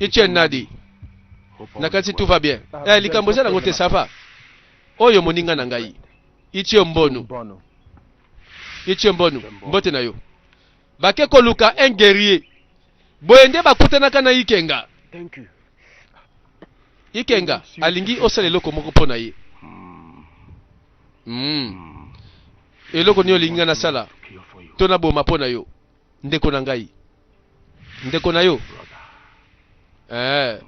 Ichie Nnadi, nakanisi tout va bien. Eh, likambo eza nango te, ça va. Oyo moninga na ngai. Ichie Mbonu. Ichie Mbonu, mbote na yo. Bake koluka un guerrier. Boye nde bakutanaka na Ikenga. Ikenga alingi osala eloko moko mpo na ye. Mm. Eloko nini olingi nga nasala to naboma mpo na yo? Ndeko na ngai. Ndeko na yo? Eh.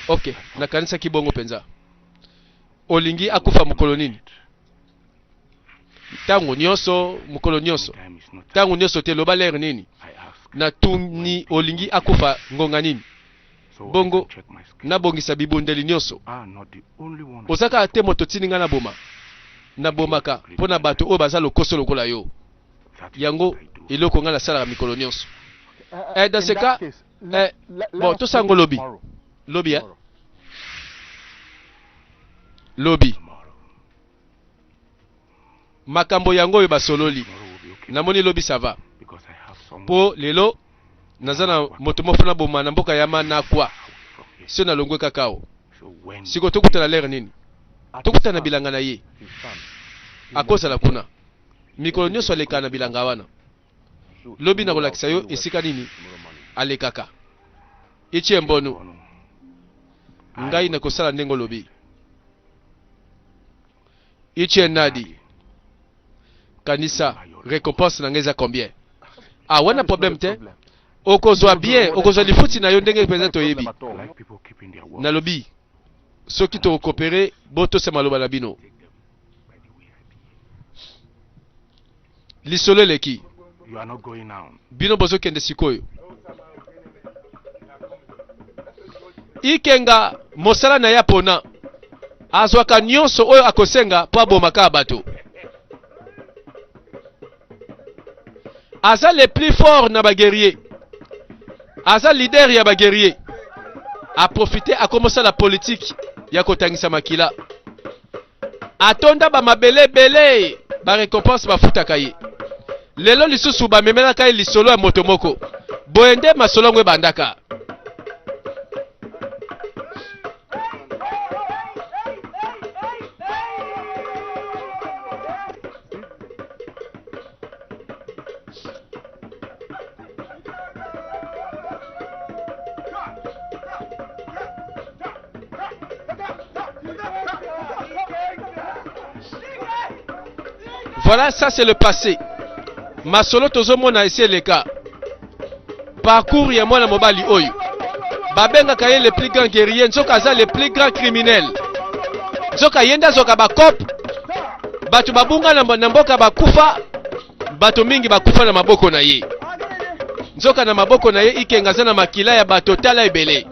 Ok, nakanisaki bongo mpenza. Olingi akufa mokolo nini? Ntango nyonso, mokolo nyonso. Ntango nyonso te, loba lere nini? Natuni, olingi akufa ngonga nini? Bongo nabongisa bibundeli nyonso. Oza kaka te moto otindi ngai naboma. Nabomaka mpo na bato oyo baza lokoso lokola yo. Yango eloko ngai nasalaka mikolo nyonso. Eh, dans ce cas, eh, bon, tosala yango lobi. Lobi, eh? Lobi. Makambo yango oyo basololi. Namoni lobi ça va. Po lelo naza na moto moko na boma na mboka ya Manakwa. Sio nalongwe kaka awa. Siko tokutana lere nini? Tokutana na bilanga na ye. Akozala kuna. Mikolo nyonso alekaka na bilanga wana. Lobi nakolakisa yo esika nini alekaka. Ichie Mbonu, ngai nakosala ndenge olobi. Ichie Nadi, kanisa recompense na ngai eza combien? Ah, wana problème te. Okozwa bien, okozwa lifuti na yo ndenge mpenza toyebi. Nalobi soki tokokopere, botosa maloba na bino. Lisolo eleki. Bino bozokende sikoyo. Ikenga mosala na ye apona. Azwaka nyonso oyo akosenga mpo aboma kaka bato. Aza le plus fort na ba guerrier. Aza leader ya ba guerrier. Aprofite akomosala politique ya kotangisa makila. Atonda ba mabele ebele, ba recompense bafutaka ye. Lelo lisusu bamemelaka ye lisolo ya moto moko. Boye nde masolo yango ebandaka. Voilà, ça c'est le passé. Masolo tozomona esi eleka. Parcours ya mwana mobali oyo. Babengaka ye le plus grand guerrier, nzoka aza le plus grand criminel. Nzoka ye nde azwaka ba coop. Bato babunga na mboka bakufa, bato mingi bakufa na maboko na ye. Nzoka na maboko na ye Ikenga aza na makila ya bato tala ebele.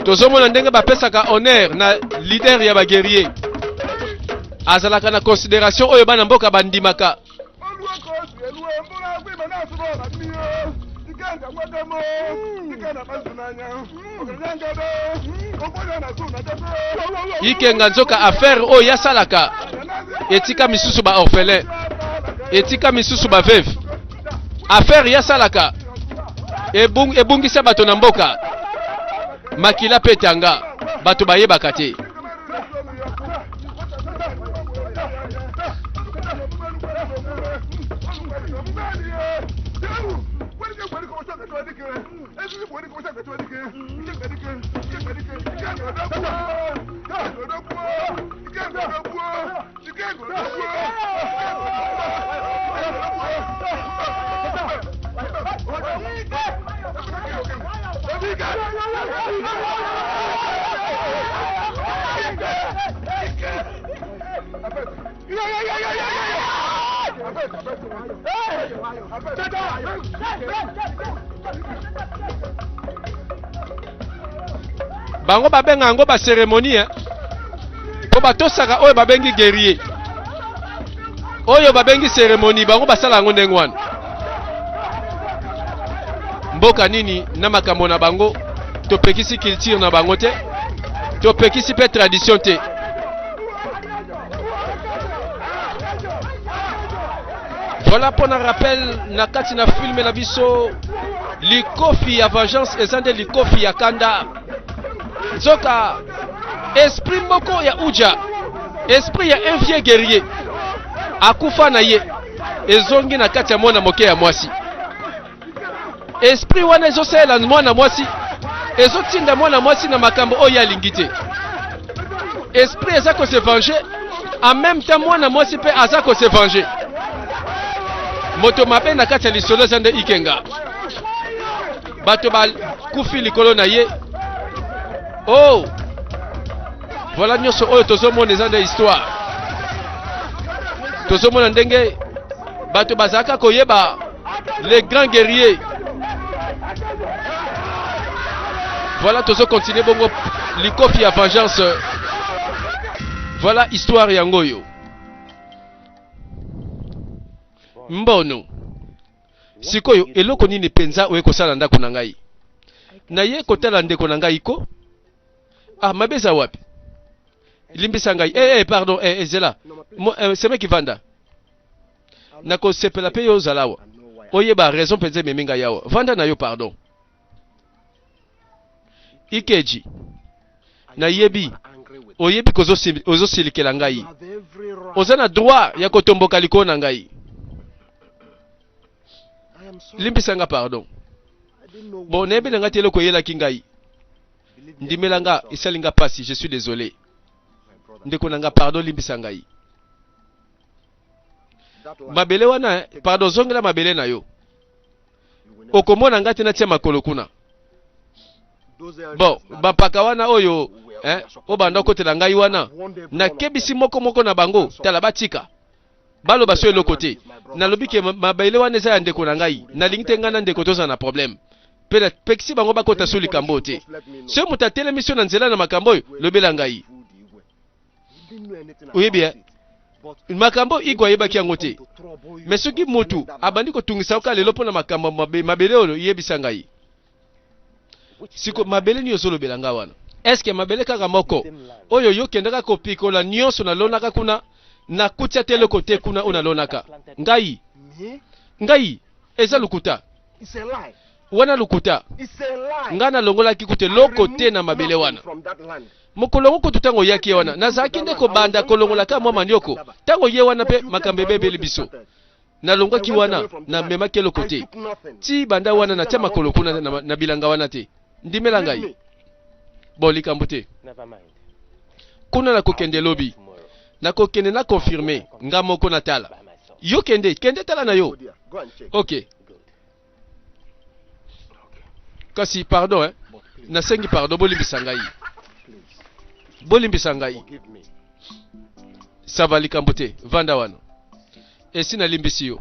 Tozomona ndenge bapesaka honneur na leader ya ba guerrier. Azalaka na consideration oyo bana mboka bandimaka. Ikenga nzoka affaire oyo yasalaka etika misusu ba orphelin, etika misusu ba veuve. Affaire yasalaka ebung, ebungisa bato na mboka, makila pe etanga, bato bayebaka te. Bango babenga yango ba cérémonie hein. Mpo batosaka oyo babengi guerrier, oyo babengi cérémonie, bango basala yango ndenge wana. Mboka nini na makambo na bango? Topekisi culture na bango te, topekisi mpe tradition te. Voilà mpo na rappel na kati na filme na biso, likofi ya vengeance eza nde likofi ya kanda. Nzoka esprit moko ya uja, esprit ya un vieux guerrier akufa na ye, ezongi na kati ya mwana moke ya mwasi. Esprit wana ezosalela mwana mwasi, ezotinda mwana mwasi na makambo oyo alingi te. Esprit eza ko se venger, en même temps mwana mwasi mpe aza ko se venger. Moto mabe na kati ya lisolo eza nde Ikenga. Bato bakufi likolo na ye. Oh, voilà, nyonso oyo tozomona eza nde histoire. Tozomona ndenge bato bazalaka koyeba les grands guerriers. Voilà, tozo continuer bongo likofi ya vengeance. Voilà histoire yango oyo. Mbono sikoyo eloko nini mpenza oye kosala ndako na ngai? Naye kotala ndeko na ngai ko. Ah, mabe eza wapi? Limbisa ngai. Eh, eh, pardon, eh, ezela. Eh, semeki vanda. Nakosepela mpe yo ozala awa, oyeba raison mpenza ememi ngai awa. Vanda na yo, pardon. Ikeji, nayebi oyebi ozosilikela ngai, oza na droit ya kotomboka likolo na ngai. Limbisa nga, pardon. Bon, nayebi na ngai te eloko eyelaki ngai. Ndimela nga, esali nga pasi, je suis désolé. Ndeko na nga, pardon, limbisa ngai. Mabele wana, eh, pardon, zongela mabele na yo, okomona ngai te natia makolo kuna. Bon, bampaka wana oyo, eh, oyo banda okotela ngai wana, nakebisi moko moko na bango, tala, batika baloba so eloko te. Nalobi ke mabele wana eza ya ndeko na ngai, nalingi te ngai na ndeko tozala na problème, mpe napekisi bango bakota so likambo oyo te. Soki moto atelemi so na nzela na makambo oyo, lobela ngai. Oyebi, eh? Makambo Igwe ayebaki yango te. Me soki motu abandi kotungisa yo kaka lelo mpo na makambo mabele oyo, yebisa ngai. Siko mabele nini ozolobela ngai wana? Eske mabele kaka moko oyo yo okendaka kopikola nyonso nalonaka kuna? Nakuti ata eloko te kuna oyo nalonaka ngai. Ngai eza lokuta wana, lokuta. Ngai nalongolaki kutu eloko te na mabele wana. Mokolo yango kutu ntango oyaki ye wana, nazalaki nde kobanda kolongola kaka mwa manioko. Ntango ye wana mpe makambo ebebeli biso, nalongwaki wana, namemaki eloko te. Ti banda wana natia makolo kuna na bilanga wana te. Ndimela ngai. Bon, likambo te. Kuna nakokende lobi, nakokende na confirme nga moko, natala. Yo kende, kende tala na yo. Ok, kasi pardon, eh? Nasengi pardon, bolimbisa ngai, bolimbisa ngai. Ça va, likambo te, vanda wana, esi nalimbisi yo.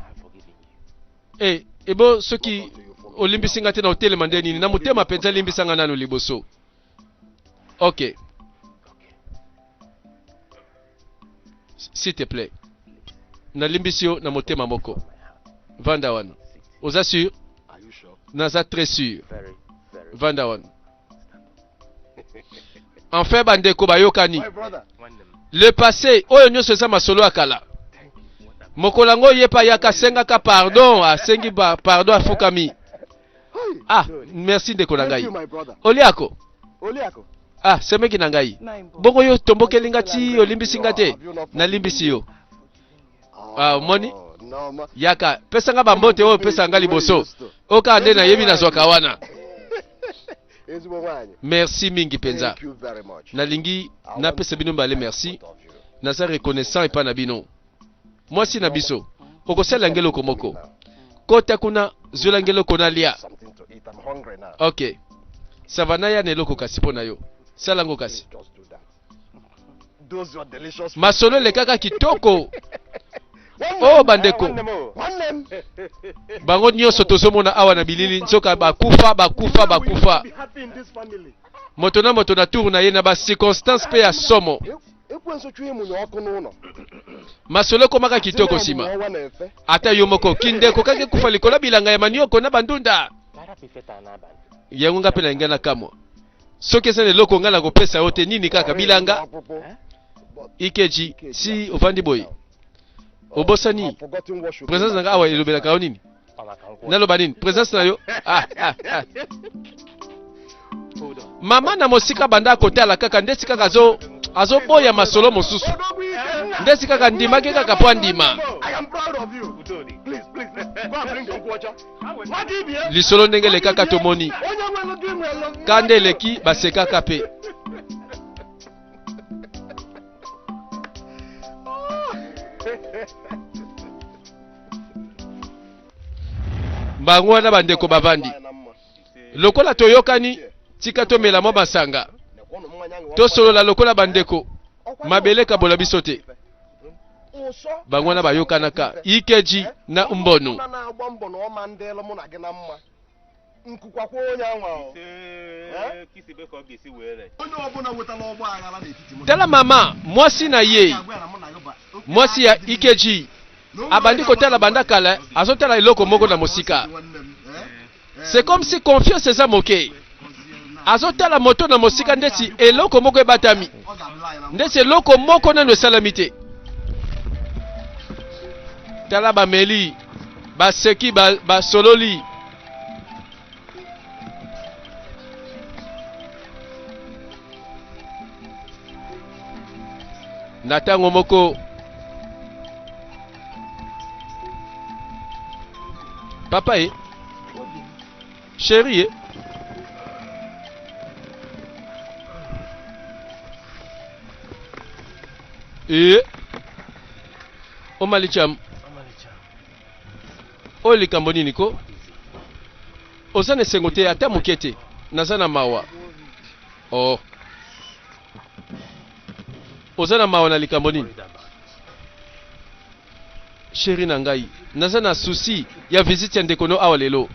E ebo soki olimbisi nga te na otelema nde nini na motema mpenza? Limbisa nga nano liboso. Ok, s'il te plaît, nalimbisi yo na motema moko. Vanda wana. Oza sûr? Naza très sûr. Vanda wana. Enfin bandeko bayokani. Le passé oyo nyonso eza masolo ya kala. Mokolo yango ye mpe ayaka, asengaka pardon, asengi pardon, afukami. Ah, merci ndeko na ngai. Oliako? Ah, semeki na ngai, bongo yo tombokeli nga ti olimbisi nga te? Nalimbisi yo. Ah, omoni, yaka, pesa nga bambote oyo opesa nga liboso, oyo kaka nde nayebi nazwaka wana. Merci mingi mpenza. Nalingi napesa bino mbale merci, naza reconnaissant epai na bino. Mwasi na biso, okosalela nge eloko moko? Kota kuna, zwela nge eloko nalia. Ok, ça va, naya na eloko kasi mpo na yo. Sala yango kasi. Masolo elekaka kitoko. Oyo bandeko bango nyonso tozomona awa na bilili, nzoka bakufa, bakufa, bakufa, moto na moto na tour na ye, na bacirconstance mpe ya somo. Ekwensu chọọ ịmụnye ọkụ n'ụlọ. Masolo ekomaka kitoko nsima. Ata yo moko kindeko kaka ekufa likolo ya bilanga ya manioko na bandunda. Yango nga mpe nalinga nakamwa. Soki eza na eloko nga nakopesa yo te nini kaka bilanga? Ikeji, si ovandi boye obosani presence na nga awa elobelaka yo nini? Naloba nini? Presence na yo? Ah, ah, ah. Mama na mosika banda kotala kaka ndeti kaka azo azoboya masolo mosusu ndeti kaka ndimaki kaka mpo andima lisolo ndenge elekaka tomoni kanda eleki basekaka mpe. Bango wana bandeko bavandi lokola toyokani, tika tomela mwa masanga tosolola lokola bandeko, mabele kabola biso te. Bango wana bayokanaka Ikeji na Mbonu. Tala mama mwasi na ye, mwasi ya Ikeji abandi kotala banda kala, azotala eloko moko na mosika. C'est comme si confiance eza moke. Azotala moto na mosika ndeti eloko moko ebatami, ndeti eloko moko nano esalami te. Tala bameli, baseki, basololi. Na ntango moko papa ye sheri ye ee omalicham oyo likambo nini ko oza na esengo te ata moke te naza na mawa oh oza na mawa na likambo nini sheri na ngai naza na souci ya visite ya ndeko no awa lelo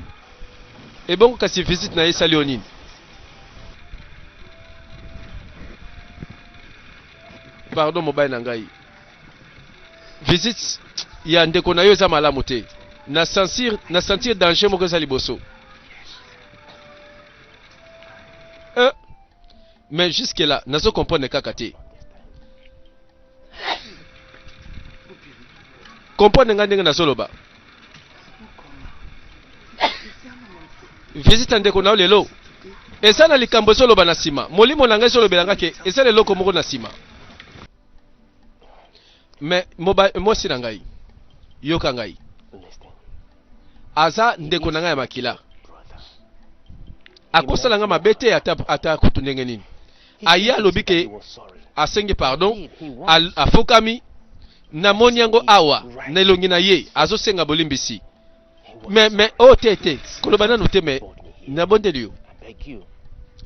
ebongo kasi visite na ye esali yo nini pardon mobali na ngai visite ya ndeko na yo eza malamu te na sentir, na sentir danger moko eza liboso mais jusque là nazo comprendre kaka te comprendre ngai ndenge nazoloba visite ya ndeko na yo lelo eza na likambo ezoloba na nsima molimo na ngai ezolobela ngai ke eza na eloko moko na nsima mais mwasi na ngai yoka ngai aza ndeko na ngai ya makila akosala ngai mabe te ata, ata kutu ndenge nini aye alobi ke asengi pardon afukami namoni yango awa na elongi na ye azosenga bolimbisi mais oh te te koloba nanu te mais nabondeli yo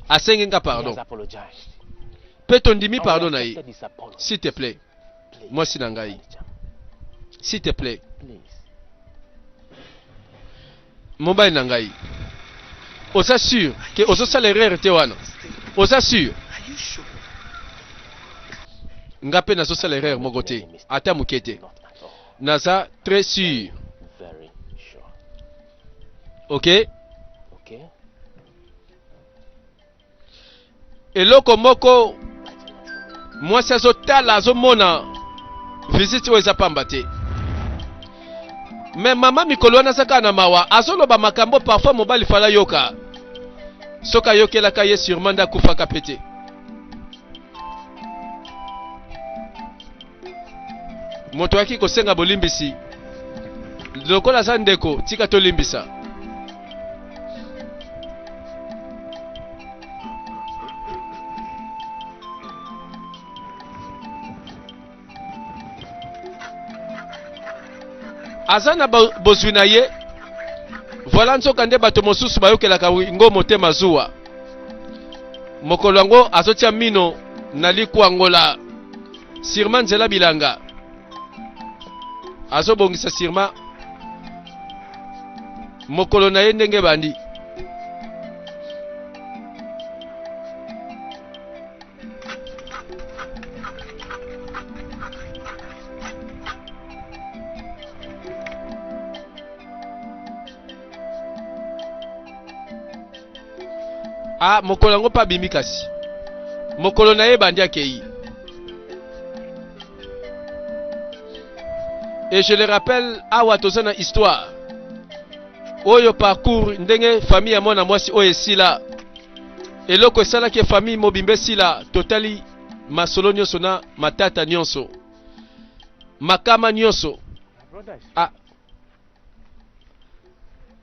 asengi nga pardon mpe tondimi pardon na ye s'il te plaît mwasi na ngai s'il te plaît mobali na ngai oza sûr ke ozosala erreur te wana oza sûr nga mpe nazosala erreur moko te ata moke te naza très sûr ok eloko moko mwasi azotala azomona visite oyo eza pamba te me mama mikolo wana aza kaka na mawa azoloba makambo parfois mobali fala yoka soki ayokelaka ye sûrement nde akufaka pe te moto ayaki kosenga bolimbisi lokola aza ndeko tika tolimbisa aza na bozwi na ye voilà nzoka nde bato mosusu bayokelaka ngo motema zuwa mokolo yango azotia mino na likwangola sirma nzela bilanga azobongisa sirma mokolo na ye ndenge ebandi Ah, mokolo yango mpe abimi kasi mokolo na ye ebandi akei. Et je le rappelle, awa toza na histoire oyo, parcours ndenge famille ya mwana mwasi oyo esila, eloko esalaki famille mobimba esila. Totali masolo nyonso na matata nyonso, makama nyonso. Ah,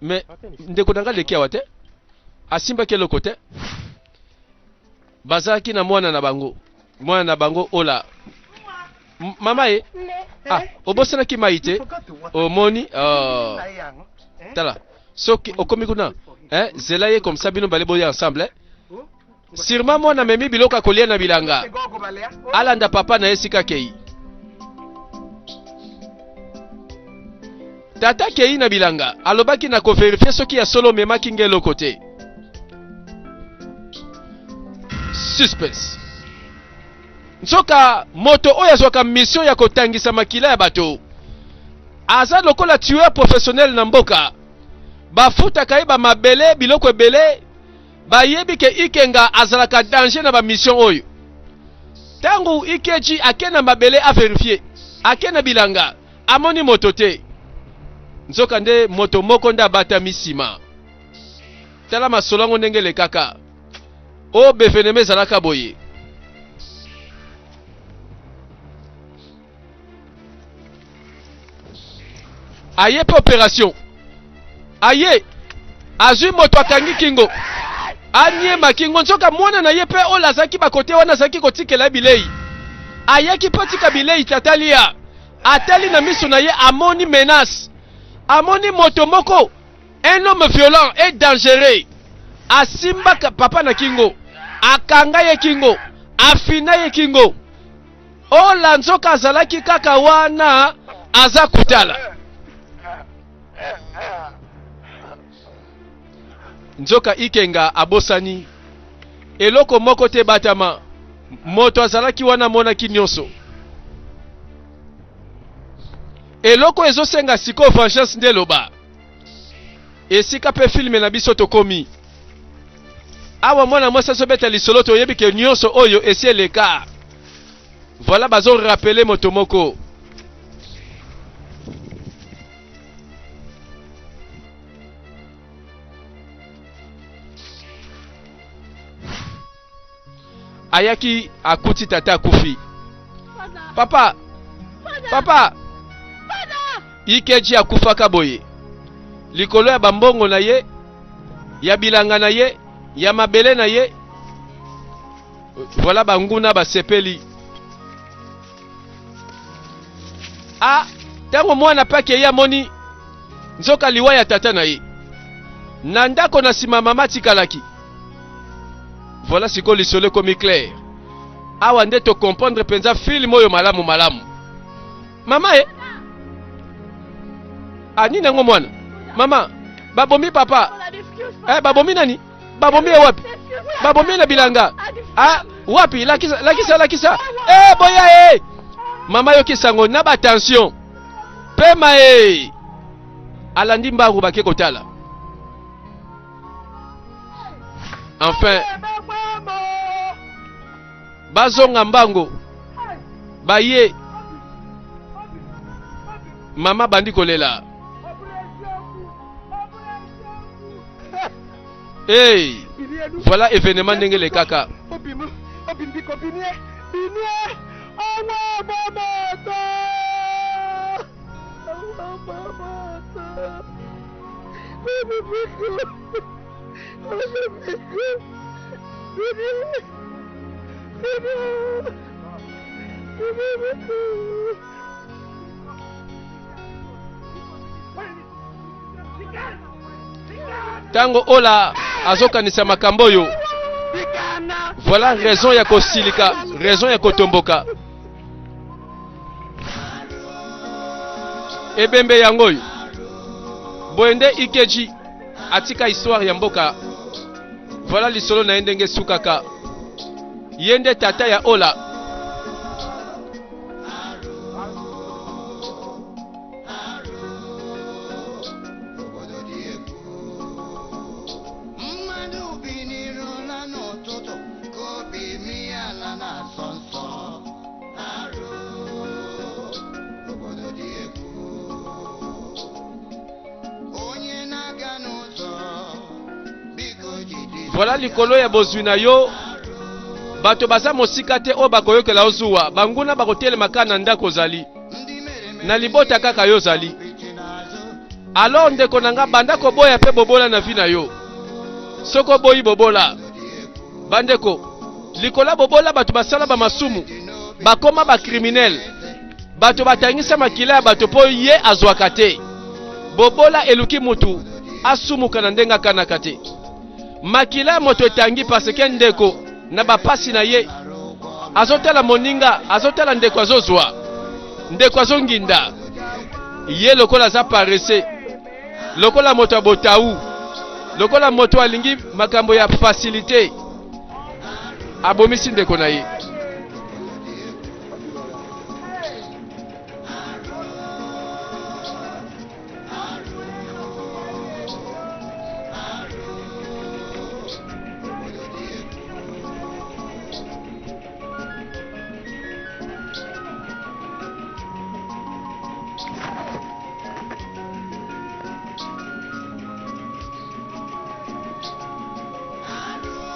mais ndeko na nga leki awa te, asimbaki eloko te. Bazalaki na mwana na bango, mwana na bango ola. Mama ye, ah, obosanaki mai te, omoni? Oh. Tala, soki okomi kuna, eh, zela ye comme ça, bino bale boya ensemble, eh? Sûrement mwana amemi biloko ya kolia na bilanga, alanda papa na ye esika akei. Tata akei na bilanga, alobaki na kovérifier soki ya solo omemaki nge eloko te. Suspense. Nzoka moto oyo azwaka mission ya kotangisa makila ya bato aza lokola tueur professionnel na mboka. Bafutaka ye bamabele, biloko ebele. Bayebi ke Ikenga azalaka danger na bamission oyo. Ntango Ikeji ake na mabele avérifier, ake na bilanga, amoni moto te. Nzoka nde moto moko nde abatami nsima. Tala masolo yango ndenge elekaka. Oyo bevenema ezalaka boye. Aye mpe opération, aye azwi moto, akangi kingo, aniema kingo. Nzoka mwana na ye mpe oyo azalaki bakote wana, azalaki kotikela ye bilei. Ayaki mpo tika bilei tata lia. Atali na miso na ye, amoni menace, amoni moto moko, un homme violent et dangereux. Asimbaka papa na kingo, akanga ye kingo, afina ye kingo. Ola nzoka azalaki kaka wana, aza kotala. Nzoka Ikenga abosani eloko moko te, batama moto azalaki wana, amonaki nyonso. Eloko ezosenga sikoyo vengeance nde eloba. Esika mpe film na biso tokomi awa, mwana mwasi azobeta lisolo, toyebi ke nyonso oyo esi eleka. Voilà, bazorappeler moto moko. Ayaki, akuti tata akufi. Papa, papa Ikeji akufaka boye likolo ya bambongo na ye, ya bilanga na ye, ya mabele na ye. Voilà, banguna basepeli. A ntango mwana mpe akei, amoni nzoka liwa ya tata na ye na ndako na nsima, mama atikalaki. Voilà, sikoyo lisolo ekomi clair. Awa nde tocomprendre mpenza film oyo malamu malamu. Mama e, anini yango mwana? Mama, babomi papa. Eh, babomi nani? Babomi ye wapi? Babomi ye na bilanga? Ah, wapi? Lakisa, lakisa, lakisa. Eh, boya e mama, yoki sango na batension pema e alandi mbangu, bake kotala. Enfin bazonga mbango, baye mama bandi kolela. Hey, voilà événement ndenge elekaka. Obi m, biko binie, binie! Ọnwa agbamoto! Ọnwa agbamoto! Obi, biko! Obi, biko! Binie! Binie! Binie, biko! Ntango ola azokanisa makambo oyo, voilà raison ya kosilika, raison ya kotomboka. Ebembe yango oyo boye nde Ikeji atika histoire ya mboka. Voilà lisolo na ye ndenge esukaka. Ye nde tata ya ola. Mmadụ bi n'iro. Voilà likolo ya bozwi na yo bato baza mosika te oyo bakoyokela yo zuwa banguna bakotelema kaka na ndako ozali na libota kaka yo ozali alors ndeko na nga banda koboya mpe bobola na vi na yo soki oboyi bobola bandeko likolo ya bobola bato basala bamasumu bakoma bacriminele bato batangisa makila ya bato mpo ye azwaka te bobola eluki mutu asumuka na ndenge akanaka te makila ya moto etangi parce que ndeko na bapasi na ye azotala moninga azotala ndeko azozwa ndeko azonginda ye lokola aza paresse lokola moto ya botau lokola moto alingi makambo ya facilité abomisi ndeko na ye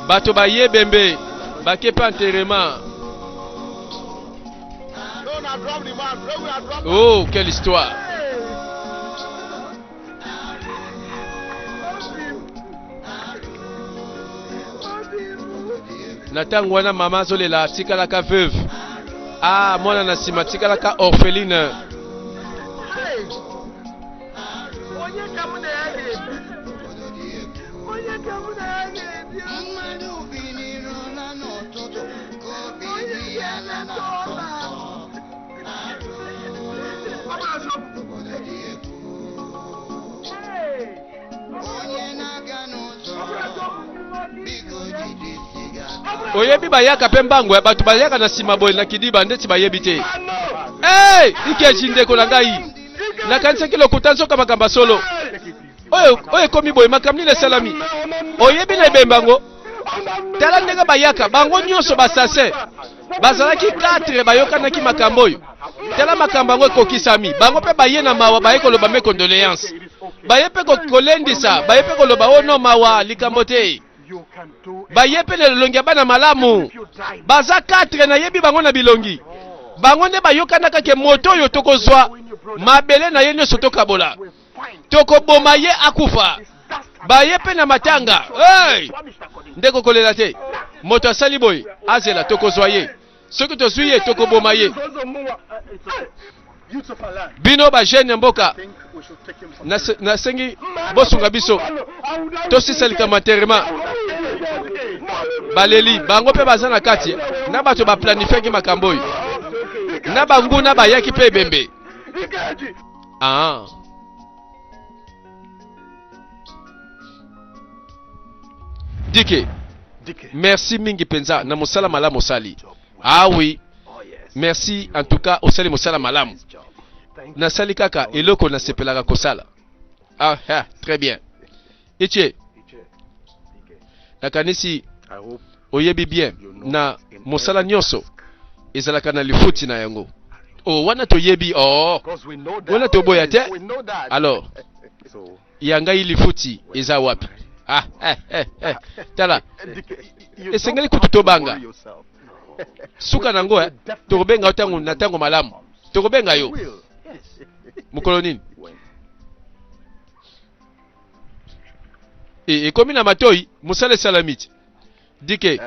bato baye bembe bake mpe enterrement. Oh, quelle histoire! Na ntango wana mama azolela atikalaka veuve. Ah, mwana na nsima atikalaka orpheline. Oyebi bayaka mpe mbango ya bato bayaka na nsima boye na kidiba ndeti bayebi te. Hey, Ikeji ndeko na ngai, nakanisaki lokuta nzoka makambo ya solo. Oyo oyo ekomi boye makambo nini esalami? Oyebi na ebembe yango? Tala ndenge bayaka bango nyonso basase bazalaki 4 bayokanaki makambo oyo. Tala makambo yango ekokisami. Bango mpe baye na mawa, baye koloba mes condoléances, baye mpe kolendisa, baye mpe koloba oh no mawa likambo te. Baye mpe na elongi ya bana malamu. Baza 4 nayebi bango na bilongi. Bango nde bayokanaka ke moto oyo tokozwa mabele na ye nyonso tokabola, tokoboma ye akufa. Baye mpe na matanga. Hey! Ndeko kolela te, moto asali boye azela, tokozwa ye. Soki tozwi ye tokoboma ye. Bino ba jeune ya mboka, nasengi bosunga biso tosisa likambo enterrement. Baleli bango mpe baza na kati na bato baplanifiaki makambo oyo na banguna bayaki mpe ebembe. Ah. Dike, merci mingi mpenza na mosala malamu osali. Ah oui, merci en tout cas osali mosala malamu. Nasali kaka eloko nasepelaka kosala. Ah, ah, très bien. Iche, nakanisi oyebi bien na mosala nyonso ezalaka na lifuti na yango. Oh, wana toyebi. Oh, wana toboya te. Alors, ya ngai lifuti eza wapi? Ah, eh, eh, eh. Tala, esengeli kutu tobanga suka nango eh. Tokobenga yo tango na tango malamu, tokobenga yo mokolo nini? E, ekomi na matoi, mosala esalami ti Dike,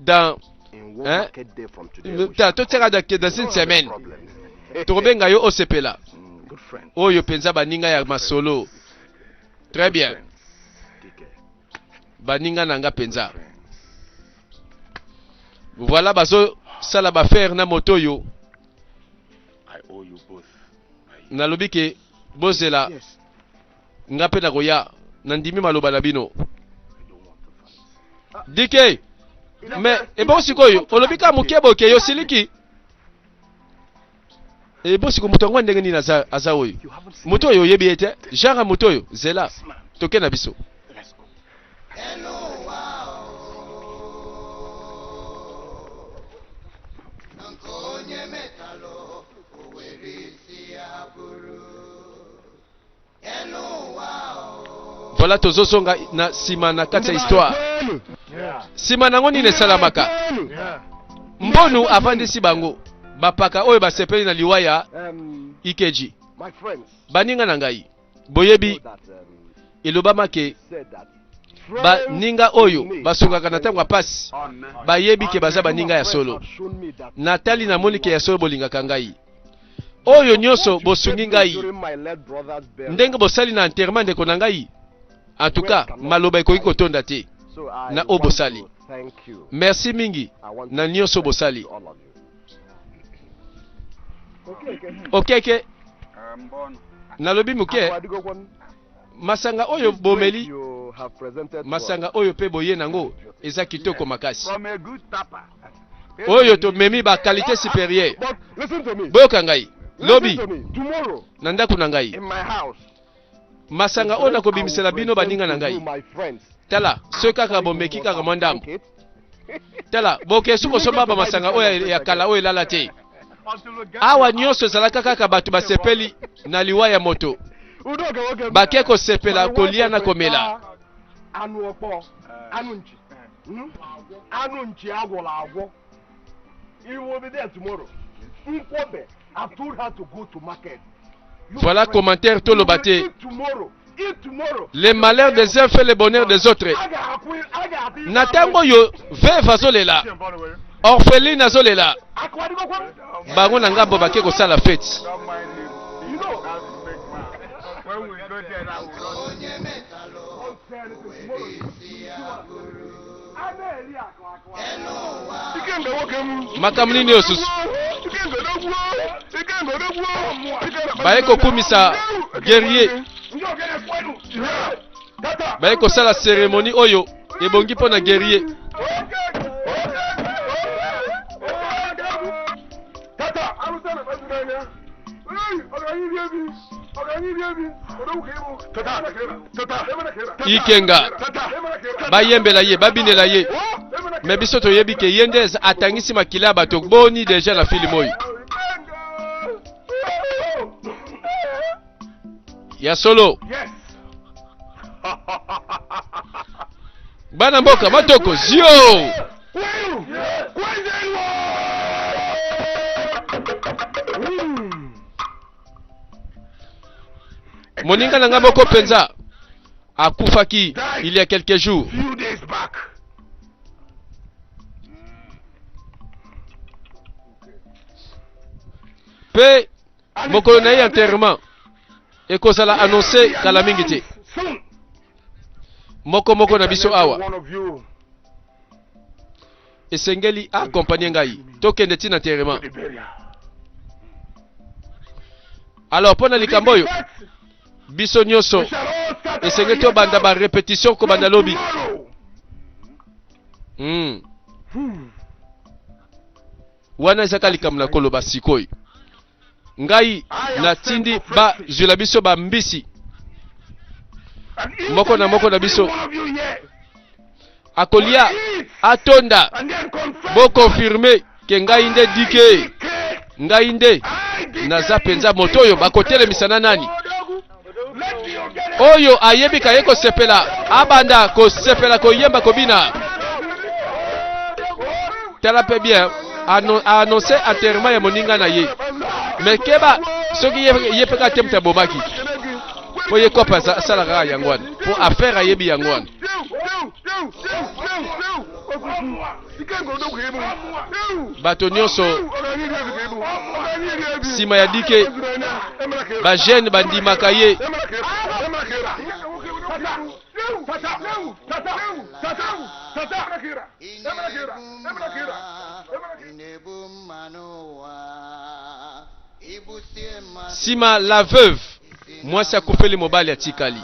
dans hein, ta totiaka dans une semaine tokobenga yo osepela. Oyo mpenza baninga ya masolo. Très bien, baninga na nga mpenza. Voilà, bazosala bafere na moto oyo. Nalobi ke bozela nga mpe nakoya, nandimi maloba na bino. Dike, me ebongo sikoyo olobi kaka moke boke yo siliki. Ebo siko moto yango ndenge nini aza, aza oyo moto oyo oyebi ye te, genre ya moto oyo. Zela toke na biso. Voilà, tozozonga na nsima na kati ya histoire. Nsima nango nini esalamaka? Mbonu avandisi bango bapaka oyo basepeli na liwa ya Ikeji. Baninga na ngai, boyebi elobama ke baninga oyo basungaka na ntango ya pasi bayebi ke baza baninga ya solo. Natali namoni ke ya solo bolingaka ngai. Oyo nyonso bosungi ngai ndenge bosali na enterrement ndeko na ngai, en tout cas maloba ekoki kotonda te na oyo bosali. Merci mingi na nyonso bosali. Okeke nalobi moke masanga oyo bomeli, masanga oyo mpe boye nango eza kitoko makasi. Oyo tomemi ba qualité supérieure. Boyoka ngai lobi na ndako na ngai masanga oyo nakobimisela bino baninga na ngai. Tala soki kaka bomeki kaka mwa ndambo, tala bokesu kosomba ba masanga oyo ya kala oyo elala te. Awa nyonso ezalaka kaka bato basepeli na liwa ya moto, bake kosepela kolia na komela. Anụ ọkpọ, anụ nchi, Anụ nchi agwọrọ agwọ. He will be there tomorrow. Nkwobe, I've told her to go to market. Voilà commentaire toloba te. Eat tomorrow. Eat tomorrow. Le malheur des uns fait le bonheur des autres. Na ntango oyo veuve azolela, orpheline azolela, bango na ngambo bake kosala fete. Makambo nini oyo susu baye kokumisa guerrier, baye kosala cérémonie oyo ebongi mpo na guerrier. Ikenga bayembela ye, babinela ye, me biso toyebi ke ye nde atangisi makila ya bato boni deja na filme oyo ya solo. Bana mboka matoko zio. Moninga na ngai moko mpenza akufaki il y a quelques jours. Mpe mokolo na ye enterrement ekozala annonce kala mingi te. Moko moko na biso awa esengeli accompagne ngai tokende ntina enterrement. Alors mpo na likambo oyo biso nyonso esengeli tobanda ba répétition kobanda lobi. Wana ezaka likambo na koloba sikoyo. Ngai natindi bazwela biso bambisi, moko na moko na biso akolia atonda. Bokonfirme ke ngai nde dike, ngai nde naza mpenza moto oyo bakotelemisa na nani oyo ayebi kaye kosepela, abanda kosepela koyemba kobina. Tala mpe bien annonce enterrement ya moninga na ye, me keba soki ye mpe kaka te moto abomaki, mpo ye kope asalaka kaka yango wana, mpo affaire ayebi yango wana. Bato nyonso nsima ya dike bajeune bandimaka ye. Nsima la veuve, mwasi akufeli mobali, atikali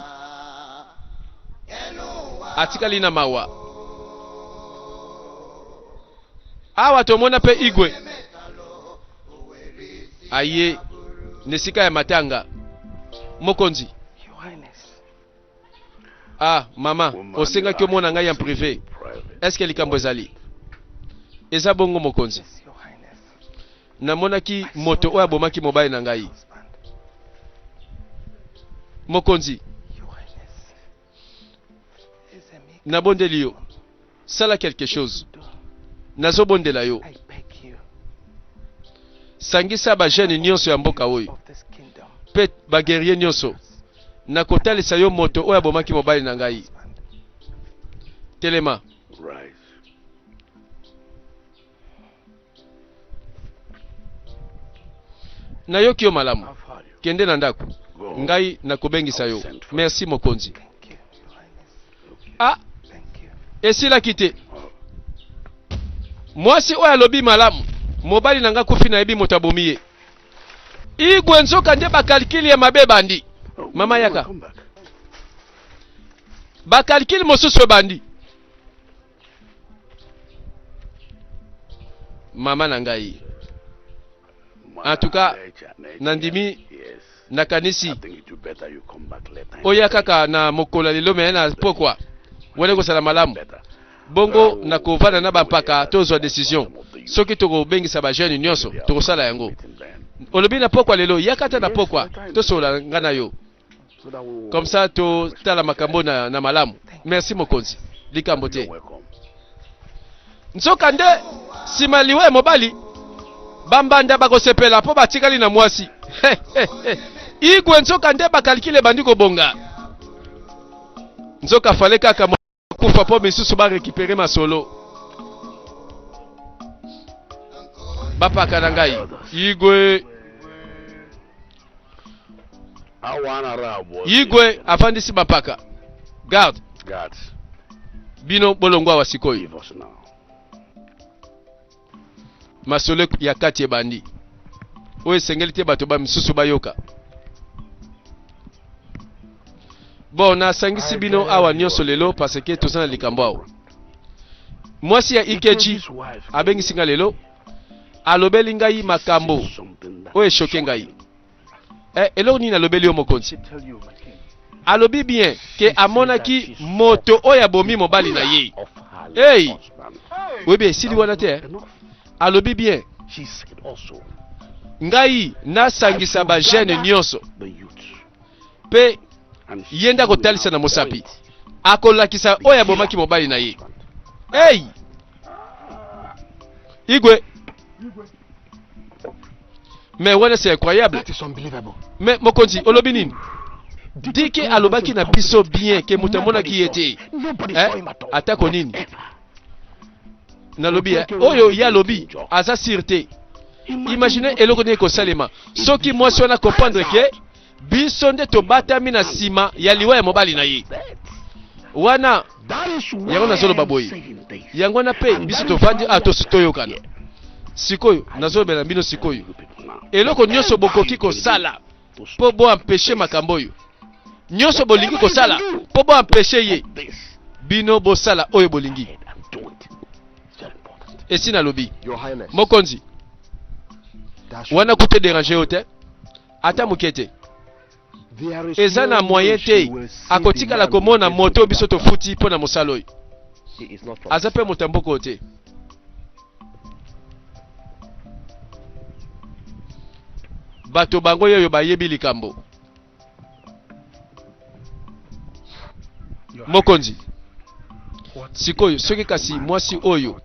atikali na mawa. Awa tomona mpe igwe aye na esika ya matanga. Mokonzi, ah mama, osengaki omona ngai en privé, est-ce que likambo ezali eza bongo? Mokonzi, namonaki moto oyo abomaki mobali na ngai. Mokonzi, Nabondeli yo, sala quelque chose. Nazobondela yo, sangisa ba jeunes nyonso ya mboka oyo mpe ba guerriers nyonso. Nakotalisa yo moto oyo abomaki mobali na ngai. Telema. Nayoki yo malamu. Kende na ndako. Ngai nakobengisa yo. Merci mokonzi. Ah, esilaki te. Mwasi oyo alobi malamu, mobali na ngai akufi, nayebi moto abomi ye. Igwe nzoka nde bacalculs ya mabe ebandi. Mama yaka. Bacalculs mosusu ebandi. Mama na ngai. En tout cas, nandimi nakanisi oya kaka na mokolo ya lelo me na pokwa wana ekozala malamu. Bongo nakovanda na bampaka tozwa decision soki tokobengisa ba jeunes nyonso tokosala yango. Olobi na pokwa lelo, yaka ata na pokwa tosolola nga na yo. Comme ça totala makambo na malamu. Merci mokonzi. Likambo te. Nzoka nde nsima liwa ya mobali bambanda bakosepela mpo batikali na mwasi. Igwe nzoka nde bacalculs ebandi kobonga. Nzoka fale kaka kufa mpo misusu barécupérer masolo. Bapaka na ngai Igwe. Igwe afandisi bapaka garde. Bino bolongwa awa sikoyo. Masolo ya kati ebandi oyo esengeli te bato ba misusu bayoka. Bon, nasangisi bino awa nyonso lelo parce que toza na likambo awa. Mwasi ya Ikeji abengisi nga lelo, alobeli ngai makambo oyo echoquer ngai. Eh, eloko nini alobeli yo mokonzi? Alobi bien ke amonaki moto oyo abomi mobali na ye. Hey! Oyebi esili wana te, eh? Alobi bien ngai nasangisa ba jeunes nyonso mpe ye nde akotalisa na mosapi, akolakisa oyo abomaki mobali na ye. Hey! Igwe, mais wana c'est incroyable. Mais mokonzi, olobi nini? Dike alobaki na biso bien ke moto amonaki ye te, eh? Atako nini nalobi, eh? Oyo ye alobi aza sûr te. Imagine eloko nini ekosalema soki mwasi wana comprendre ke biso nde tobatami na nsima ya liwa ya mobali na ye wana. Yango nazoloba boye, yango wana mpe biso tovandi a toyokana sikoyo. Nazolobela bino sikoyo, eloko nyonso bokoki kosala mpo boempêcher makambo oyo nyonso bolingi kosala mpo boempêcher ye, bino bosala oyo bolingi. Esi nalobi mokonzi wana kutu déranger yo te ata moke te. Eza na moyen te akotikala komona moto biso tofuti mpo na mosala oyo. Aza mpe moto ya mboka oyo te. Bato bango oyo bayebi likambo mokonzi sikoyo, soki kasi mwasi oyo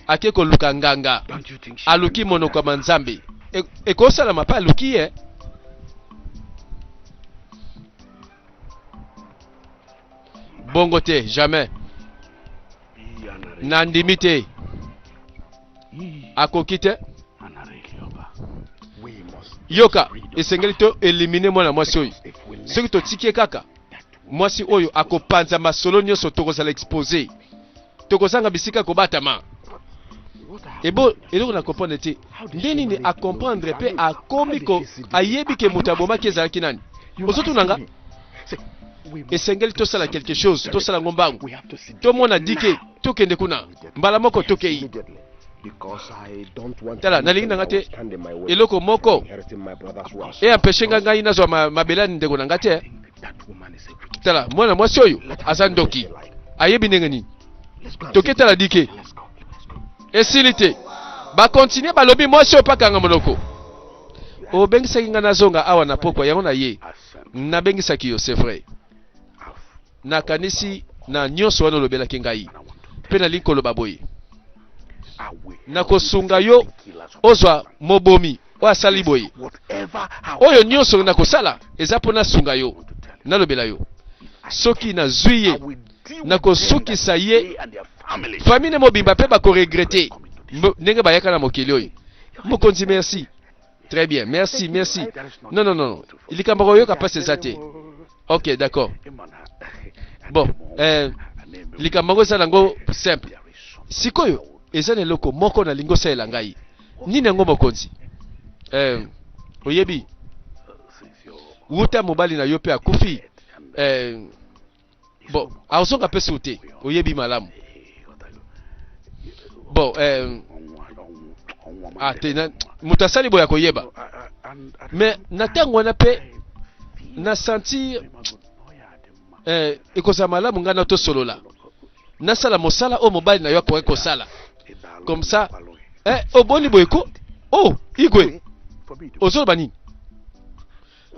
ake koluka nganga, aluki monoko ya manzambe, ekosalama mpe aluki ye bongo te. Jamais, nandimi te, akoki te. Yoka, esengeli to éliminer mwana mwasi oyo. Soki totiki ye kaka, mwasi oyo akopanza masolo nyonso, tokozala exposé, tokozanga bisika kobatama. Ebo eloko na comprendre te, nde nini acomprendre mpe akomi ko ayebi ke moto abomaki ezalaki nani? Ozotuna nga, esengeli tosala quelque chose, tosala ngo mbangu, tomona dike, tokende kuna mbala moko, tokei. Tala, nalingi na nga te eloko moko eempêcher nga ngai nazwa mabele ya ndeko na nga te. Tala, mwana mwasi oyo aza ndoki, ayebi ndenge nini. Toketala dike, esili te, bacontinuer, balobi mwasi oyo pakanga monoko. Obengisaki ngai nazonga awa na pokwa yango na ye nabengisaki yo, c'est vrai, nakanisi. na nyonso wana olobelaki ngai. Mpe nalingi koloba boye, nakosunga yo ozwa mobomi oyo asali boye. Oyo nyonso nakosala eza mpo nasunga yo. Nalobela yo, soki nazwi ye, nakosukisa ye, famille ne mobimba mpe bakoregrete ndenge bayaka na mokili oyo. Mokonzi, merci. Très bien, merci, merci. Non, non, non, likambo koyoka mpasi eza te. Ok, d'accord. Bon, likambo yango eza nango simple. Sikoyo eza na eloko moko nalingi osalela ngai. Nini yango, mokonzi? Oyebi, wuta mobali na yo mpe akufi, bon, azonga mpe su te, oyebi malamu. Bon, ah, te na, moto asali boye akoyeba. Mais na ntango wana mpe na sentir ekozala malamu ngai na tosolola, nasala mosala oyo mobali na yo akoki kosala comme ça. Oboni boye ko? Oh, Igwe, ozoloba nini?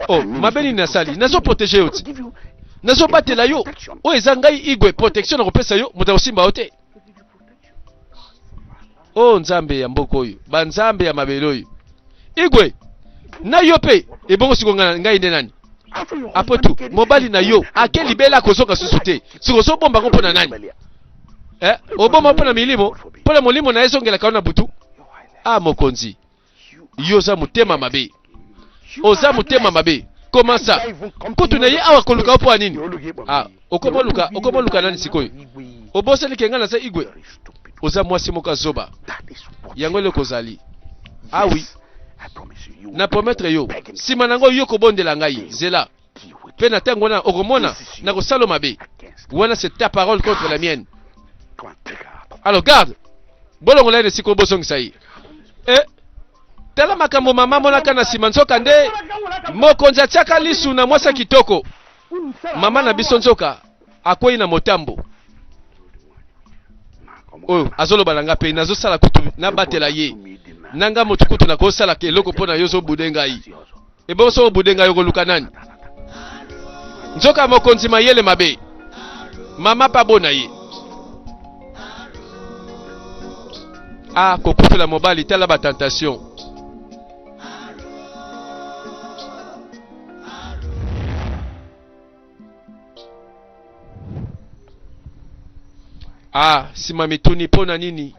Oh, mabe nini nasali? Nazoprotege yo ti, nazobatela yo. Oyo eza ngai Igwe, protection nakopesa yo, moto akosimba yo te. O Nzambe ya mboka oyo, banzambe ya mabele oyo, Igwe na yo mpe ebongo siko ngai nde nani? Après tout, mobali na yo ake libela, akozonga susu te. Siko ozobomba yango mpo na nani? Obomba mpo na milimo, mpo na molimo na ye ezongelaka yo na butu. Ah, mokonzi, yo oza motema mabe, oza motema mabe. Comment ça? Kutu na ye awa koluka yo mpo ya nini? Ah, okomoluka, okomoluka nani sikoyo? Obosani ke ngai naza Igwe? Oza mwasi moko azoba, yango eloko ozali. Ah oui, na promettre yo, nsima nango yo kobondela ngai. Zela mpe na ntango wana okomona nakosala mabe wana. C'est ta parole contre la mienne. Alors garde, bolongola ye na esika bozongisa ye. Tala makambo mama amonaka na nsima. Nzoka nde mokonzi atiaka lisu na mwasi ya kitoko, mama na biso. Nzoka akwei na motambo oyo azoloba na nga, mpe nazosala kutu nabatela ye na nga motu. Kutu nakosalaka eloko mpo na yo, ozobude ngai. Ebongo soki obude ngai, okoluka nani? Nzoka mokonzi mayele mabe, mama mpe abona ye. Ah, kokufela mobali, tala batentation. Ah, nsima mituni mpo na nini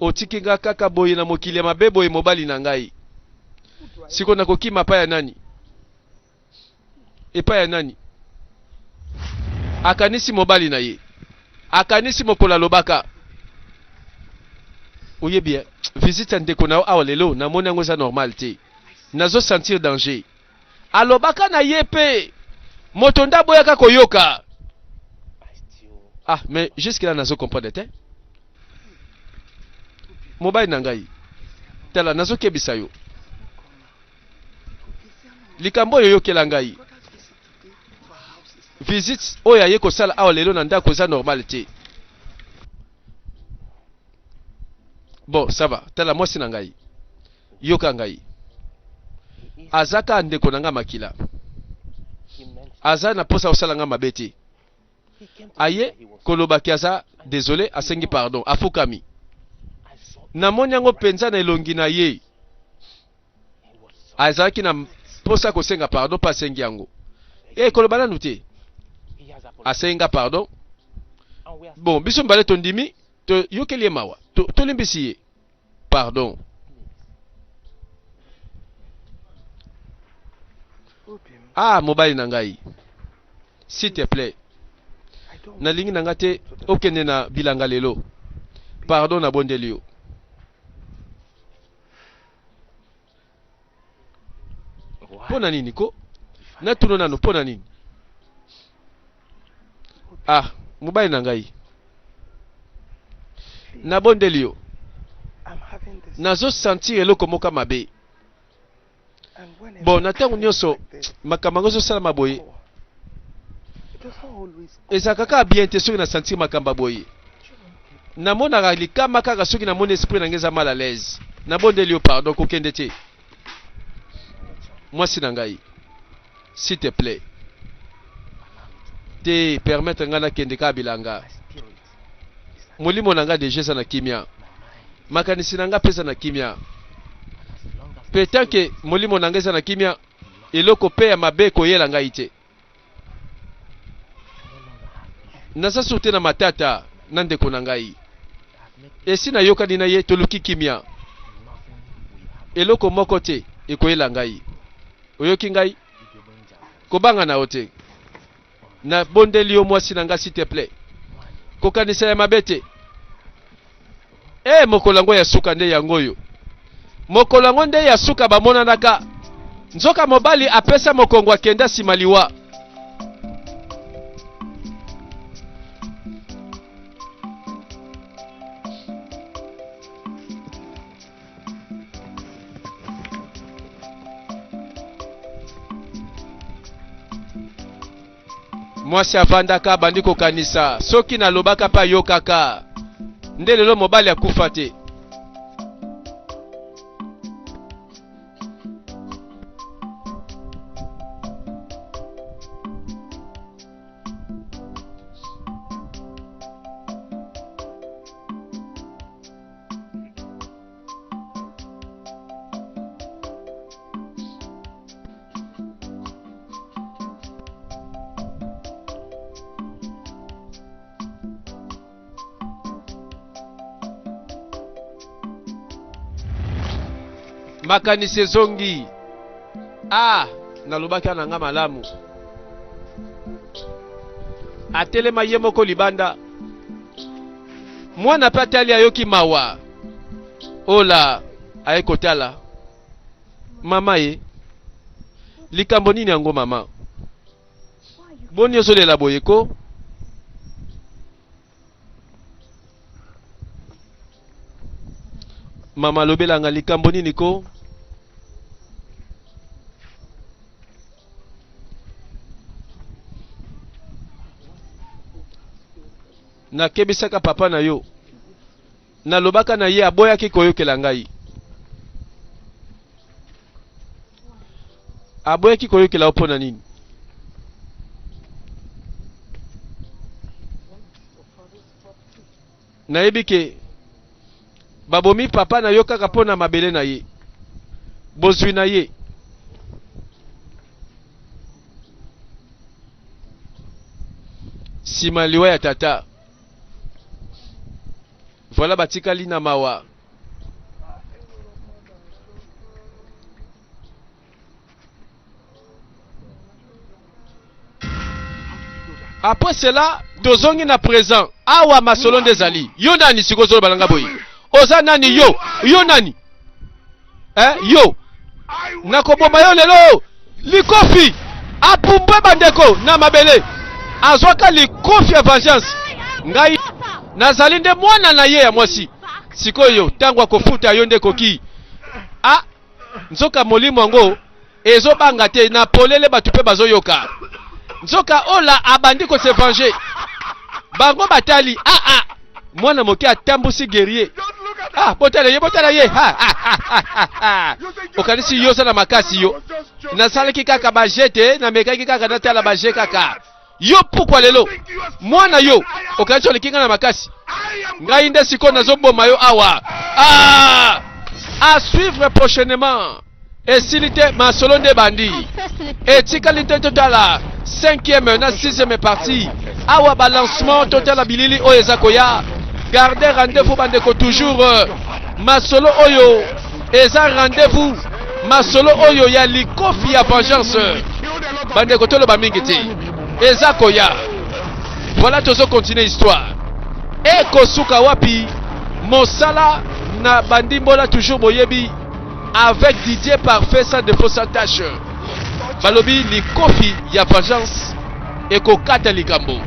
otiki nga kaka boye na mokili ya mabe boye? Mobali na ngai, siko nakokima epai ya nani? Epai ya nani? Akanisi mobali na ye, akanisi mokolo alobaka. Oyebi, visite ya ndeko na yo awa lelo, namoni yango eza normal te, nazosentir danger. Alobaka na ye mpe moto nde aboyaka koyoka. Ah, mais jusque là nazo comprendre te. Mobali na ngai, tala, nazokebisa yo, likambo oyo oyokela ngai, visite oyo aye kosala awa lelo na ndako eza normal te. Bon, ça va. Tala, mwasi na ngai, yoka ngai, aza kaka ndeko na ngai makila, aza na mposa kosala ngai mabe te. Aye kolobaki aza désolé, asengi pardon, afukami. Namoni yango mpenza na elongi na ye, azalaki na mposa kosenga pardon mpe asengi yango. Koloba nanu te, asengi nga pardon. Bon, biso mibale tondimi, toyokeli ye mawa, tolimbisi ye. Pardon. Ah, mobali na ngai, s'il te plaît, nalingi na nga te okende na bilanga lelo. Pardon, nabondeli yo. Mpo na nini ko natuna nano? Mpo na nini? Ah, mobali na ngai, nabondeli yo, nazosentir eloko moko mabe. Bon, na ntango nyonso makambo yango ezosalama boye, ezalaka kaka bien te. Soki nasentir makambo ya boye, namonaka likama kaka. Soki namoni, esprit na ngai eza mal à l'aise. Nabondeli yo, pardon, kokende te. Mwasi na ngai, s'il te plaît. Te, permettre ngai nakende kaka bilanga. Molimo na ngai deja eza na kimia, makanisi na ngai mpe eza na kimia. Mpe tant que molimo na ngai eza na kimia, eloko mpe ya mabe ekoyela ngai te. Naza sur te na matata na ndeko na ngai. Esi nayokani na ye, toluki kimia. Eloko moko te ekoyela ngai. Oyoki ngai? Kobanga na yo te. Nabondeli yo mwasi na ngai, s'il te plait. Kokanisa ya mabe te. Eh, mokolo yango ya suka nde yango oyo. Mokolo yango nde ya suka bamonanaka. Nzoka mobali apesa mokongo akenda nsima liwa. Mwasi avandaka abandi kokanisa, soki nalobaka mpe ayokaka, nde lelo mobali akufa te. Makanisi ezongi. Ah, nalobaki na nga malamu. Atelema ye moko libanda. Mwana pe atali ayoki mawa. Ola aye kotala mama ye. Likambo nini yango mama? Boni ozolela boye ko? Mama lobela nga likambo nini ko? Nakebisaka papa na yo, nalobaka na ye, aboyaki koyokela ngai. Aboyaki koyokela yo mpo na nini? Nayebi ke babomi papa na yo kaka mpo na mabele na ye, bozwi na ye. Sima liwa ya tata, voilà batikali na mawa. Après cela, tozongi na présent. Awa masolo nde ezali. Yo nani sikoyo ozoloba na nga boye? Oza nani yo? Yo nani? Eh, yo nakoboma yo lelo. Likofi apumbwe bandeko na mabele, azwaka likofi ya vengeance. Ngai nazali nde mwana na ye ya mwasi. Sikoyo ntango akofuta yo nde ekoki. Ah, nzoka molimo yango ezobanga te na polele, bato mpe bazoyoka. Nzoka ola abandi ko se venger, bango batali. Ah, ah, mwana moke atambusi guerrier. Ah, botala ye, botala ye. Ha, ha, ha, ha, ha. Okanisi yo oza na makasi? Yo nasalaki kaka baje te, namekaki kaka natala baje kaka. Yo pukwa lelo mwana yo okanisi oleki ngai na makasi? Ngai nde sikoyo nazoboma yo awa. Ah! À suivre prochainement. Esili te, masolo nde bandi etikali te. Totala 5e na 6e partie awa, balancement. Totala bilili oyo eza koya. Garde rendez-vous bandeko, toujours masolo oyo eza rendez-vous, masolo oyo ya likofi ya vengeance. Bandeko, toloba mingi te, eza koya. Voilà, tozo continuer histoire, ekosuka wapi? Mosala na bandimbola toujours, boyebi, avec Didier Parfait, sans défaut, sans tâche. Balobi likofi ya vengeance ekokata likambo.